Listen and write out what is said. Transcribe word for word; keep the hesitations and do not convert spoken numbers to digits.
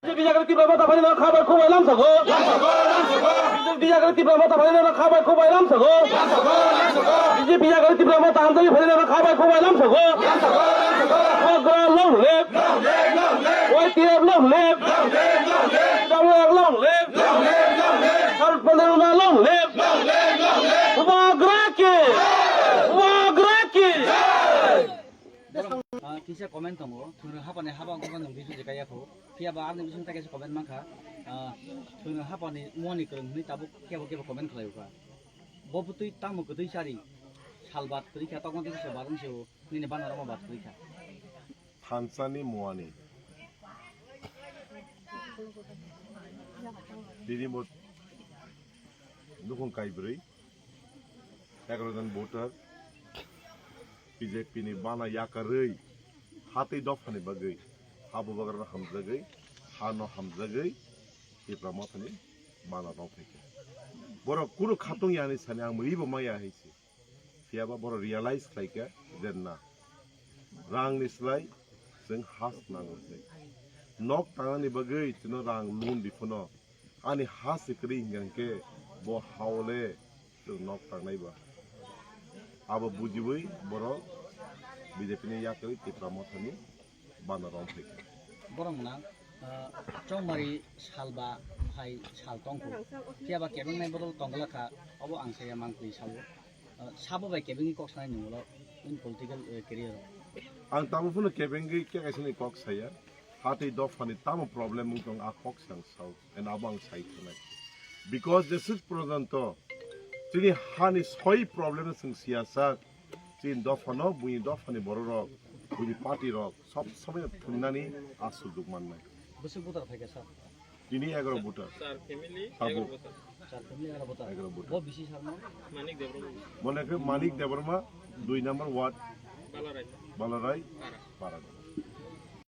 B J P jagre Tipra Motha phainai no kha bai khubai lamsago. B J P jagre Tipra Motha phainai no kha bai khubai lamsago. B J P jagre Tipra Motha hamjagwi phainai no kha bai khubai lamsago. Bubagra long live. Y T F long live. Long live, long live. Sar Pandey Ruma long live. Bubagra ki. Bubagra ki. Ah, kisa comment tongo, thwngno hapani haba wngkha nwng bisu je kaya kho. Phiya ba ani bising ta kaisa comment mankha, ah, thwngno hapani moni kwrwng hwnwi tabuk kebo kebo comment khlai kha. Bo bwtwi tamo kwtwi sari, sal bat kwrwi kha, tokma twi kisa barwng se o, nini bana rokma bat kwrwi kha. Thansani muani. Tini bo nukhung kaibrwi, egaroh jon voter, B J P ni bana yakarwi, hatwi dophani bagwi, ha bubagrano hamjagwi, hano hamjagwi, Tipra Mothani bana rok phaikha. Borok kunu khatung yani sani ang ribo maya hai se. Phiya ba borok realize khlai kha je na, rangni slai chwng ha se nango hinwi. Nok tangnani bagwi chwngno rang loan di phano ani ha se kwrwi hinkha hinkhe bo ha-o le chwng nok tangnai ba. Abo bujiwi borok B J P ni yakarwi Tipra Mothani bana rok phaikha. Borok mwnang, ah, chongmari sal ba hai sal tongkhu. Phiya ba kebengnai bodol tongla kha, obo ang saya mangpli sao. Ah, sabo bai kebengni kok sanai nung ulo in political, eh, career o. Ang tamo phano kebengwi khe kaisa ni kok saya. Hatwi dophani tamo problem wng tong a kok sang sao. And abo ang sai thanai. Because jeswk porjonto chini hani soi problem chwng siyasak, chini dophano, buini dophani bororok, buini party rok, sob somoi thwngnani a sujug mannai. Bwswk voter phaikha sir? Tini egaroh voter. Sir family tabuk egaroh voter. Sir family egaroh voter. Egaroh voter. Bo bisi sir no? Manik Debbarma. Mone khe Manik Debbarma, dui number ward. Balarai. Balarai. Para. Para.